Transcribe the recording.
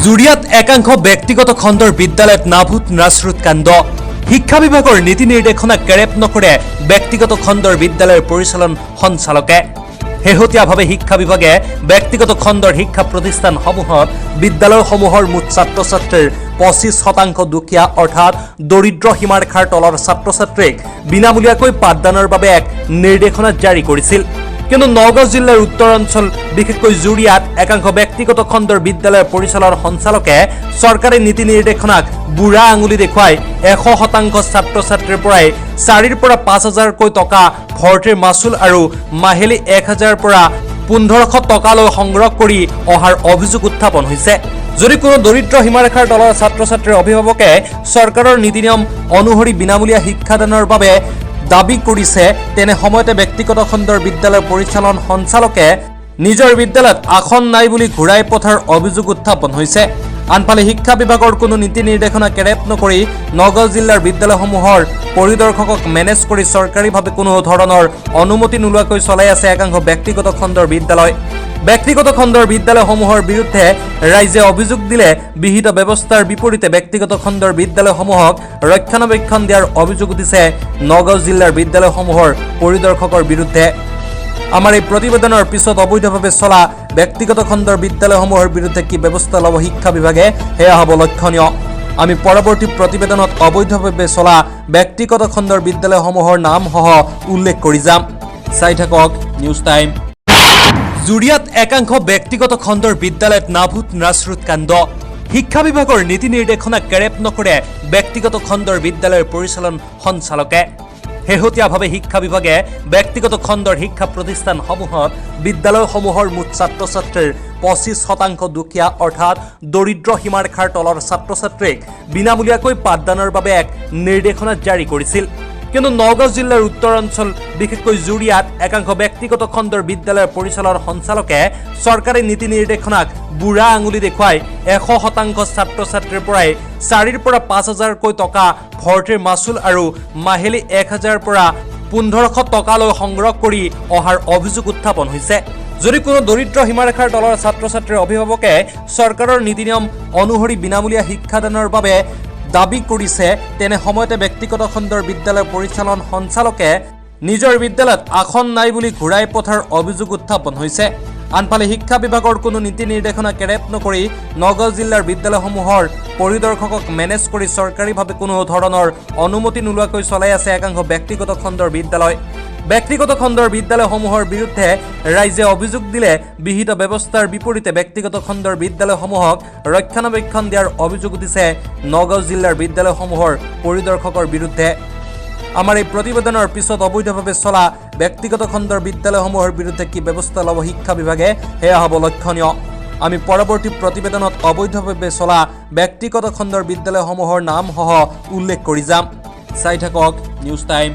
জুৰিয়াত একাংশ ব্যক্তিগত খণ্ডৰ বিদ্যালয়ত নাভূত নাশ্ৰুত কাণ্ড। শিক্ষা বিভাগৰ নীতি নিৰ্দেশনা কেৰেপ নকৰে ব্যক্তিগত খণ্ডৰ বিদ্যালয়ৰ পৰিচালন সঞ্চালকে। শেহতীয়াভাৱে শিক্ষা বিভাগে ব্যক্তিগত খণ্ডৰ শিক্ষা প্ৰতিষ্ঠানসমূহত বিদ্যালয়সমূহৰ মুঠ ছাত্ৰ ছাত্ৰীৰ 25% দুখীয়া অৰ্থাৎ দৰিদ্ৰ সীমাৰেখাৰ তলৰ ছাত্ৰ ছাত্ৰীক বিনামূলীয়াকৈ পাঠদানৰ বাবে এক নিৰ্দেশনা জাৰি কৰিছিল। কিন্তু নগাঁও জিলাৰ উত্তৰ অঞ্চল, বিশেষকৈ জুৰিয়াত একাংশ ব্যক্তিগত খণ্ডৰ বিদ্যালয়ৰ পৰিচালন সঞ্চালকে চৰকাৰী নীতি নিৰ্দেশনাক বুঢ়া আঙুলি দেখুৱাই 100% ছাত্ৰ ছাত্ৰীৰ পৰাই 4ৰ পৰা 5 হাজাৰকৈ টকা ভৰ্তিৰ মাচুল আৰু মাহিলী 1000ৰ পৰা 1500 টকালৈ সংগ্ৰহ কৰি অহাৰ অভিযোগ উত্থাপন হৈছে। যদি কোনো দৰিদ্ৰ সীমাৰেখাৰ তলৰ ছাত্ৰ ছাত্ৰীৰ অভিভাৱকে চৰকাৰৰ নীতি নিয়ম অনুসৰি বিনামূলীয়া শিক্ষাদানৰ বাবে দাবী কৰিছে, তেনে সময়তে ব্যক্তিগত খণ্ডৰ বিদ্যালয়ৰ পৰিচালন সঞ্চালকে নিজৰ বিদ্যালয়ত আসন নাই বুলি ঘূৰাই পঠাৰ অভিযোগ উত্থাপন হৈছে। আনফালে শিক্ষা বিভাগৰ কোনো নীতি নিৰ্দেশনা কেৰেপ নকৰি নগাঁও জিলাৰ বিদ্যালয়সমূহৰ পৰিদৰ্শকক মেনেজ কৰি চৰকাৰীভাৱে কোনো ধৰণৰ অনুমতি নোলোৱাকৈ চলাই আছে একাংশ ব্যক্তিগত খণ্ডৰ বিদ্যালয়। ব্যক্তিগত খণ্ডৰ বিদ্যালয়সমূহৰ বিৰুদ্ধে ৰাইজে অভিযোগ দিলে বিহিত ব্যৱস্থাৰ বিপৰীতে ব্যক্তিগত খণ্ডৰ বিদ্যালয়সমূহক ৰক্ষণাবেক্ষণ দিয়াৰ অভিযোগ উঠিছে নগাঁও জিলাৰ বিদ্যালয়সমূহৰ পৰিদৰ্শকৰ বিৰুদ্ধে। আমাৰ এই প্ৰতিবেদনৰ পিছত অবৈধভাৱে চলা ব্যক্তিগত খণ্ডৰ বিদ্যালয়সমূহৰ বিৰুদ্ধে কি ব্যৱস্থা ল'ব শিক্ষা বিভাগে, সেয়া হ'ব লক্ষণীয়। আমি পৰৱৰ্তী প্ৰতিবেদনত অবৈধভাৱে চলা ব্যক্তিগত খণ্ডৰ বিদ্যালয়সমূহৰ নামসহ উল্লেখ কৰি যাম। চাই থাকক নিউজ টাইম। জুৰিয়াত একাংশ ব্যক্তিগত খণ্ডৰ বিদ্যালয়ত নাভূত নাশ্ৰুত কাণ্ড। শিক্ষা বিভাগৰ নীতি নিৰ্দেশনা কেৰেপ নকৰে ব্যক্তিগত খণ্ডৰ বিদ্যালয়ৰ পৰিচালন সঞ্চালকে। শেহতীয়াভাৱে শিক্ষা বিভাগে ব্যক্তিগত খণ্ডৰ শিক্ষা প্ৰতিষ্ঠানসমূহত বিদ্যালয়সমূহৰ মুঠ ছাত্ৰ ছাত্ৰীৰ 25% দুখীয়া অৰ্থাৎ দৰিদ্ৰ সীমাৰেখাৰ তলৰ ছাত্ৰ ছাত্ৰীক বিনামূলীয়াকৈ পাঠদানৰ বাবে এক নিৰ্দেশনা জাৰি কৰিছিল। কিন্তু নগাঁও জিলাৰ উত্তৰ অঞ্চল, বিশেষকৈ জুৰিয়াত একাংশ ব্যক্তিগত খণ্ডৰ বিদ্যালয়ৰ পৰিচালন সঞ্চালকে চৰকাৰী নীতি নিৰ্দেশনাক বুঢ়া আঙুলি দেখুৱাই 100% ছাত্ৰ ছাত্ৰীৰ পৰাই 4ৰ পৰা 5 হাজাৰকৈ টকা ভৰ্তিৰ মাচুল আৰু মাহিলী 1000ৰ পৰা 1500 টকালৈ সংগ্ৰহ কৰি অহাৰ অভিযোগ উত্থাপন হৈছে। যদি কোনো দৰিদ্ৰ সীমাৰেখাৰ তলৰ ছাত্ৰ ছাত্ৰীৰ অভিভাৱকে চৰকাৰৰ নীতি নিয়ম অনুসৰি বিনামূলীয়া শিক্ষাদানৰ বাবে দাবী কৰিছে, তেনে সময়তে ব্যক্তিগত খণ্ডৰ বিদ্যালয়ৰ পৰিচালন সঞ্চালকে নিজৰ বিদ্যালয়ত আসন নাই বুলি ঘূৰাই পঠাৰ অভিযোগ উত্থাপন হৈছে। আনফালে শিক্ষা বিভাগৰ কোনো নীতি নিৰ্দেশনা কেৰেপ নকৰি নগাঁও জিলাৰ বিদ্যালয়সমূহৰ পৰিদৰ্শকক মেনেজ কৰি চৰকাৰীভাৱে কোনো ধৰণৰ অনুমতি নোলোৱাকৈ চলাই আছে একাংশ ব্যক্তিগত খণ্ডৰ বিদ্যালয়। ব্যক্তিগত খণ্ডৰ বিদ্যালয়সমূহৰ বিৰুদ্ধে ৰাইজে অভিযোগ দিলে বিহিত ব্যৱস্থাৰ বিপৰীতে ব্যক্তিগত খণ্ডৰ বিদ্যালয়সমূহক ৰক্ষণাবেক্ষণ দিয়াৰ অভিযোগ উঠিছে নগাঁও জিলাৰ বিদ্যালয়সমূহৰ পৰিদৰ্শকৰ বিৰুদ্ধে। আমাৰ এই প্ৰতিবেদনৰ পিছত অবৈধভাৱে চলা ব্যক্তিগত খণ্ডৰ বিদ্যালয়সমূহৰ বিৰুদ্ধে কি ব্যৱস্থা ল'ব শিক্ষা বিভাগে, সেয়া হ'ব লক্ষণীয়। আমি পৰৱৰ্তী প্ৰতিবেদনত অবৈধভাৱে চলা ব্যক্তিগত খণ্ডৰ বিদ্যালয়সমূহৰ নামসহ উল্লেখ কৰি যাম। চাই থাকক নিউজ টাইম।